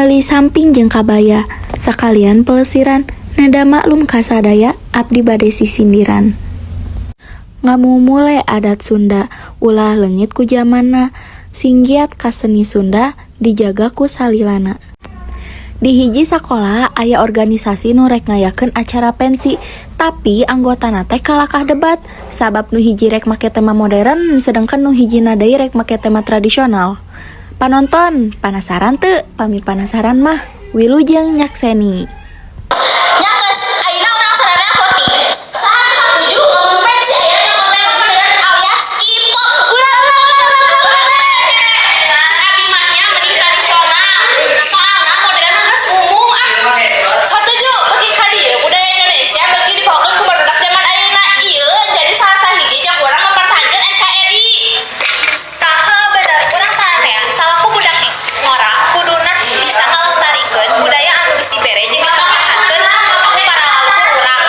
Meuli samping jeung kabaya, sakalian pelesiran, neda maklum ka sadaya, abdi bade sisindiran. Ngamumule adat Sunda, ulah leungit ku jamanna, sing giat ka seni Sunda, dijaga ku salilana. Di hiji sakola aya organisasi nu rek ngayakeun acara pensi, tapi anggotana teh kalakah debat, sabab nu hiji rek make tema modern, sedangkan nu hijina deui rek make tema tradisional. Panonton, panasaran teu? Pami panasaran mah, wilujeng nyakseni. Nya geus, ayeuna urang sadaya voting. Saha nu satuju lamun pensi ayeuna nyokot tema modern alias K-pop? Ulah ulah ulah ulah ulah ulah. Cek abi mah nya mending tradisional. Soalna modern mah geus umum ah. Satuju, bagi ka dieu budaya Indonesia bagi dipohokeun ku barudak zaman ayeuna, ieu jadi salah sahiji jang urang mempertahankeun NKRI. Tah, bener, urang sararea salaku budak ngora kuduna bisa ngalestarikeun budaya anu geus dibere jeung dipertahankeun ku para leluhur urang.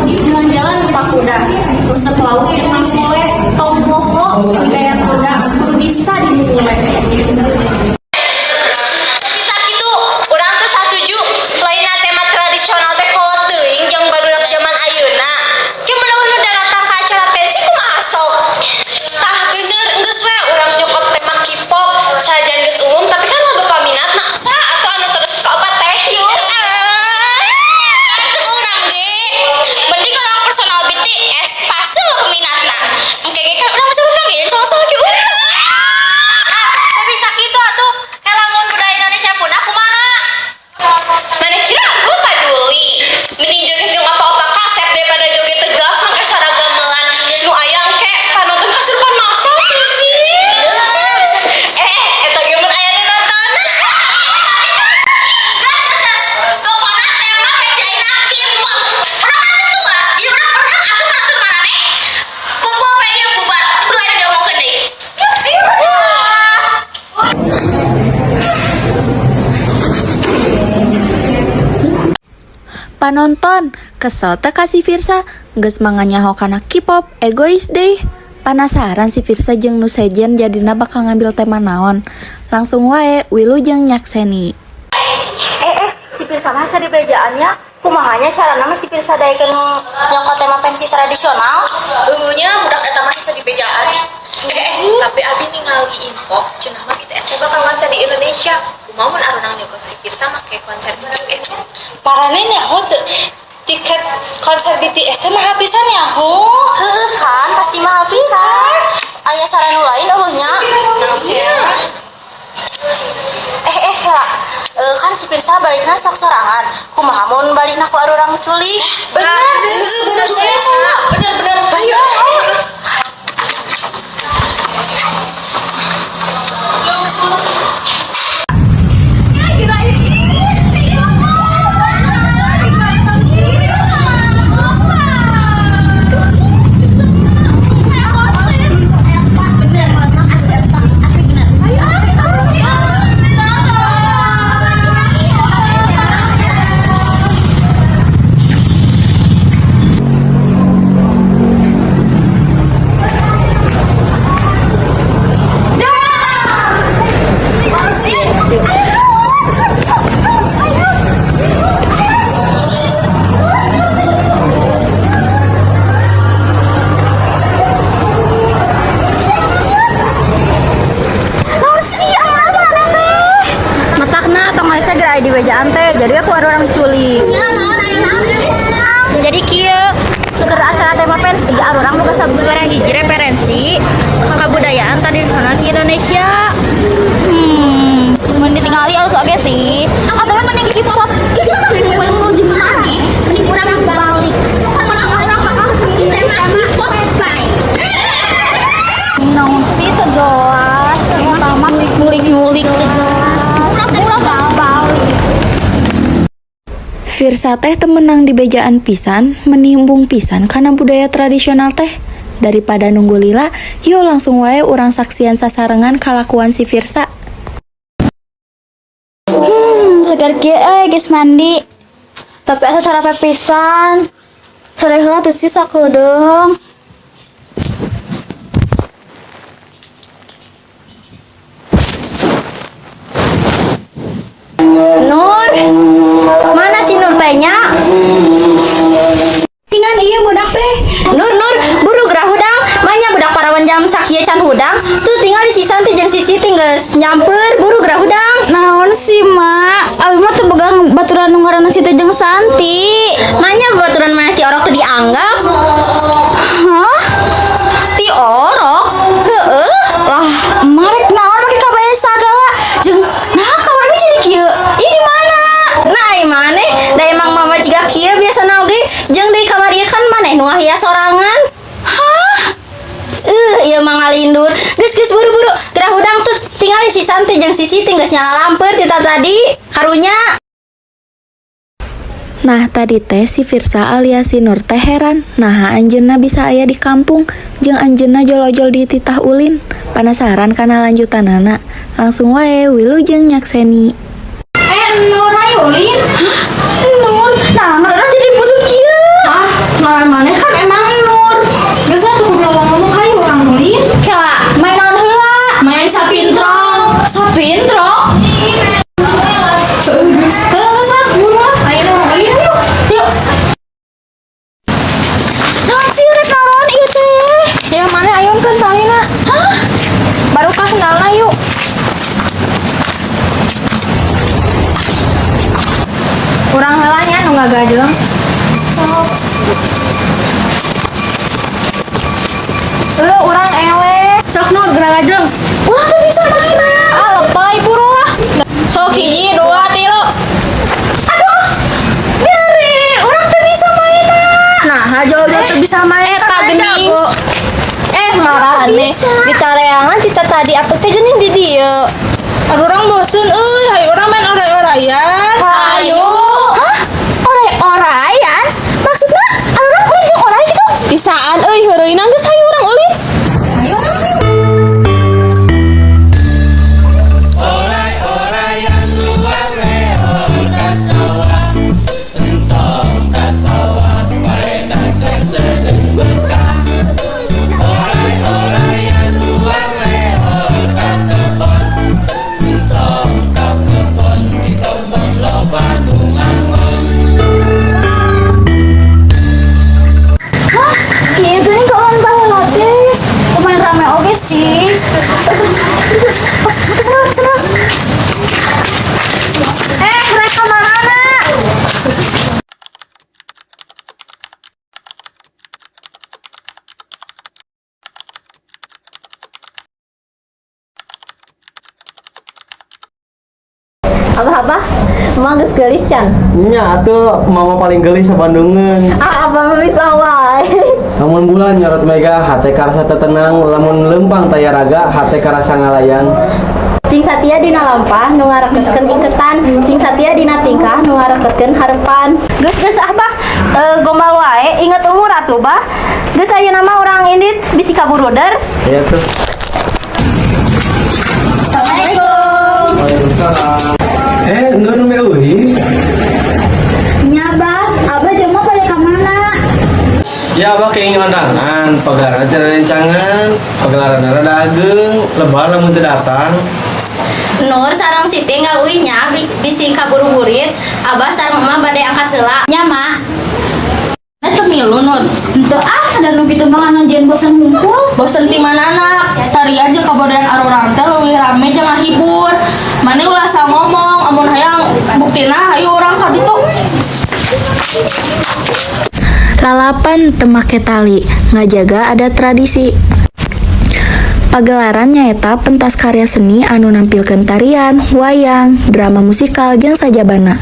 Jalan-jalan numpak kuda, resep lauk jeung Mang Sule, tong poho budaya Sunda kudu bisa dimumule. Bisa kitu, urang teh satuju lainna tema tradisional teh kolot teuing jeung barudak zaman ayeuna. Ke menawi nu daratang ka acara pensi kumaha sok? Tah bener, geus we urang nyokot tema K-pop, sanajan geus umum tapi kan loba paminatna. Saha atuh anu terus ka opat teh yuk. Cek urang ge. Mending urang personal BTS pasti lo peminatna. Engke ge kan urang bisa papanggih jeung salah-salah ge urang. Ah, tapi sakitu atuh, lamun budaya Indonesia punah kumaha? Maneh kira gue paduli? Mending joget jeung apa-apa kasep daripada joget teu jelas make suara gamelan nu aya engke panonton kasurupan masal teu sih. Eh, eta ge mun aya nu nonton. Gas, gas, gas. Pokokna tema pensi ayeuna K-pop. Urang kan ketua, jadi urang berhak atuh ngatur maraneh. Kumpul we ieu bubar, kudu aya nu diomongkeun deui. Wah. Panonton, kesel teh ka si Firsa, geus mah nyaho kana K-pop, egois deh. Panasaran si Firsa jeung nu sejen jadina bakal ngambil tema naon? Langsung wae wilujeng nyakseni. Eh eh, si Pirsa mah asa dibejaan nya. Kumaha nya carana mah si Pirsa daekeun nyokot tema pensi tradisional? Nya budak eta mah bisa dibejaan ih. Eh, eh, tapi abi ningali info cenah mah BTS teh bakal konser di Indonesia. Kumaha mun arurang nyokot si Pirsa make konser BTS? Maraneh nyaho teu tiket konser BTS teh mahal pisan nyaho. Heueuh kan, pasti mahal pisan. Aya saran nu lain euweuh nya? Eh eh, kela. Eh, kan si Pirsa balikna sok sorangan. Kumaha mun balikna ku arurang culik? Bener, bener, bener, bener. Ayo, ayo. Matakna tong hese geura aya dibejaan teh, jadi aku arurang diculik. Jadi kieu keur acara tema pensi arurang boga sababaraha hiji referensi kabudayaan tradisional di Indonesia. Mun ditingali alus oge sih. Atau mending K-pop. Geus mau jeung maneh, mending urang balik. Urang bakal tema K-pop bye. Naon sih teu jelas, pertama ngulik-ngulik teu jelas. Urang balik. Firsa teh teu meunang dibejaan pisan, meni embung pisan kana budaya tradisional teh. Daripada nunggu lila, yuk langsung wae urang saksian sasarengan kalakuan si Firsa. Seger kieu euy geus mandi. Tapi asa carape pisan. Sore heula teu sih sakedeung. Nyamper buru geura hudang. Naon sih, Mak? Abi mah teu boga baturan nu ngaranna Siti jeung Santi. Manya baturan maneh ti orok teu dianggap? Hah? Ti orok? Heeh. Lah, emak rek naon make kabaya sagala? Jeung nah kamar abi jadi kieu. Ieu di mana? Nah, ai maneh da emang mama jiga kieu biasana oge jeung di kamar ieu kan maneh nu hias sorangan. Hah? Ieu mah ngalindur. Geus geus buru-buru. Geura hudang tuh tingali si Santi jeung si Siti geus nyala lamper ti tadi. Karunya. Nah tadi teh si Firsa alias si Nur teh heran, naha anjeunna bisa aya di kampung jeung anjeunna jolojol di titah ulin. Penasaran kana lanjutanana? Langsung wae wilujeng nyakseni. Eh, Nur, ayo ulin. Hah? Nur, nah ngaranna jadi butut kieu. Hah? Ngaran maneh kan emang Nur. Geus atuh kudu ngomong hayu urang ulin. Kela, main naon heula? Main sapintrol. Sapintro? Heuh, geus lah, buru lah. Ayo urang ulin yuk. Yuk. Naon sih rek naon ieu teh? Ya mana ayunkeun talina. Hah? Baru ka sendalna yuk. Urang heula nya nu ngagajeng. Sok. Eh, urang eleh. Sok Nur, geura ngajeng. Urang teu bisa main. Ah, lebay buru lah. Sok hiji, dua, tilu. Aduh. Gere, urang teu bisa main. Nah, jauh-jauh teu bisa main. Eta geuning. Eh, marane. Di tareangan tita tadi apa teh geuning di dieu. Aduh, urang bosen euy, hayu urang main oray-orayan. Hayu. Hah? Oray-orayan? Maksudnya urang ulin jeung oray gitu? Bisaan euy heureuyna geus hayu urang ulin. Oray-orayan luar leor ka sawah, entong ka sawah parena keur sedeung berkah. Oray-orayan luar leor ka kebon, entong ka kebon di kebon loba nu ngangon. Hah? Kieu geuning kawan baheula teh. Lumayan rame oge sih. Kesana, kesana. Eh, rek ka mana? Abah, abah, emang geus geulis can? Nya atuh mama paling geulis sabandungeun. Ah, abah mah bisa wae. Lamun bulan nyorot mega hate karasa tenang, lamun leumpang taya raga hate karasa ngalayang. Sing satia dina lampah nu ngareketkeun iketan, sing satia dina tingkah nu ngareketkeun harepan. Geus geus ah bah, e, gombal wae inget umur atuh bah. Geus ayeuna mah urang indit bisi kaburuder. Iya tuh. Assalamualaikum. Waalaikumsalam. Eh, enggak nu euy. Nya, Bah, Abah jeung mah balik ka mana? Ya abah kenging undangan, pagelaran acara rencangan, pagelaran rada ageng, lebar lamun teu datang. Nur sareng Siti ngaluih nya bisi kaburu burit, abah sareng emak bade angkat heula. Nya, Mak. Nah, teu milu Nur. Henteu ah, dan nu kitu mah nganajeun bosan hungkul. Bosen ti manana? Tari aja kabudayaan arurang teh leuwih rame jeung ngahibur. Maneh ulah asal ngomong, amun hayang buktina hayu urang ka ditu. Lalapan teu make tali, ngajaga adat tradisi. Pagelaran nyaeta pentas karya seni anu nampilkeun tarian, wayang, drama musikal jeung sajabana.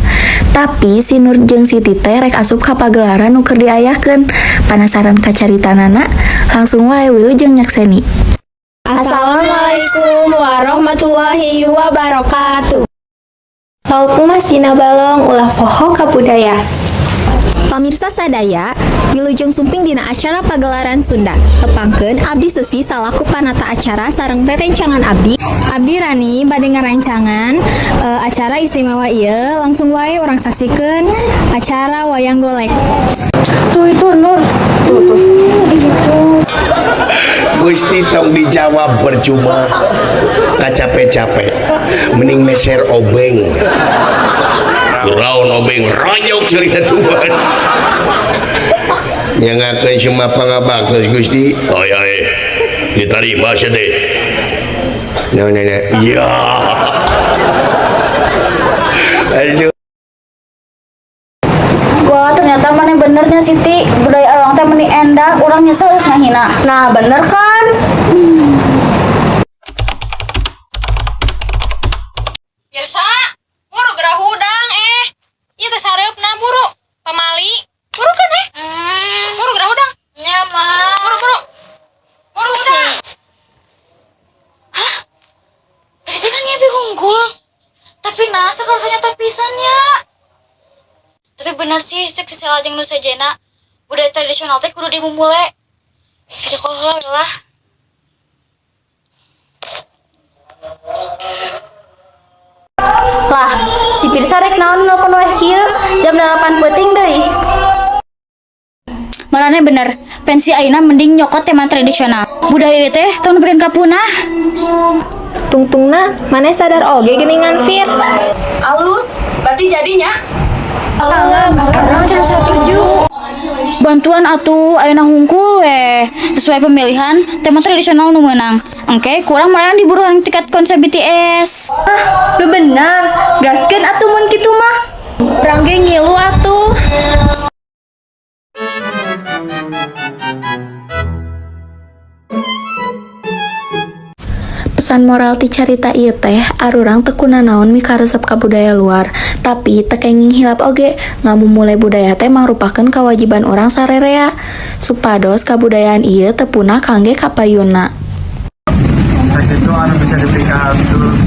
Tapi si Nur jeung Siti teh rek asup ka pagelaran nu keur diayakeun. Panasaran ka caritanana? Langsung wae wilujeng nyakseni. Assalamualaikum warahmatullahi wabarakatuh. Lauk emas dina balong ulah poho kabudaya. Pamirsa sadaya, wilujeng sumping dina acara pagelaran Sunda. Tepangkeun Abdi Susi salaku panata acara sareng rerencangan abdi. Abdi Rani bade ngarancangan acara istimewa ieu, langsung wae urang saksikeun acara wayang golek. Tuh itu Nur. Gusti tong dijawab, percuma capek-capek, mending meser obeng raon obeng ronyok cerita Tuhan yang akan semua pangabaktos. Gusti, oh ya, diterima sedih. Nah, nah, nah. Iya. Aduh. Wah, ternyata maneh bener nya, Siti. Budaya urang teh meni endah, urang nyesel geus ngahina. Nah, bener kan? Pirsa, buru geura hudang eh. Ieu teh sareupna, buru. Pamali. Buru kan eh. Buru geura hudang. Nya, mah. Buru buru. Buru hudang. Hah? Tadi kan ngipi hungkul. Tapi nah, kalau nyata pisan nya. Tapi bener sih, cek si Sela jeung nu sejena. Budaya tradisional teh kudu dimumule. Jadi kalau lah lah. Lah, si Pirsa rek naon nelpon weh kieu jam 8 peuting deui. Maraneh bener, pensi ayeuna mending nyokot tema tradisional. Budaya ieu teh tong nepikeun ka punah. Tungtungna maneh sadar oge geuningan, Fir. Alus, berarti jadinya. Urang can satuju. Bantuan atuh ayeuna hungkul weh. Sesuai pemilihan tema tradisional nu meunang. Engke kurang malah diburuan tiket konser BTS. Lu bener, gaskeun atuh mun kitu mah. Urang ge ngilu atuh. Pesan moral ti carita ieu teh arurang teu kunanaon mikaresep ka budaya luar, tapi teu kenging hilap oge ngamumule budaya teh mangrupakeun kawajiban urang sarerea supados kabudayaan ieu teu punah kangge kapayunna. Sakitu anu bisa dipikahatur.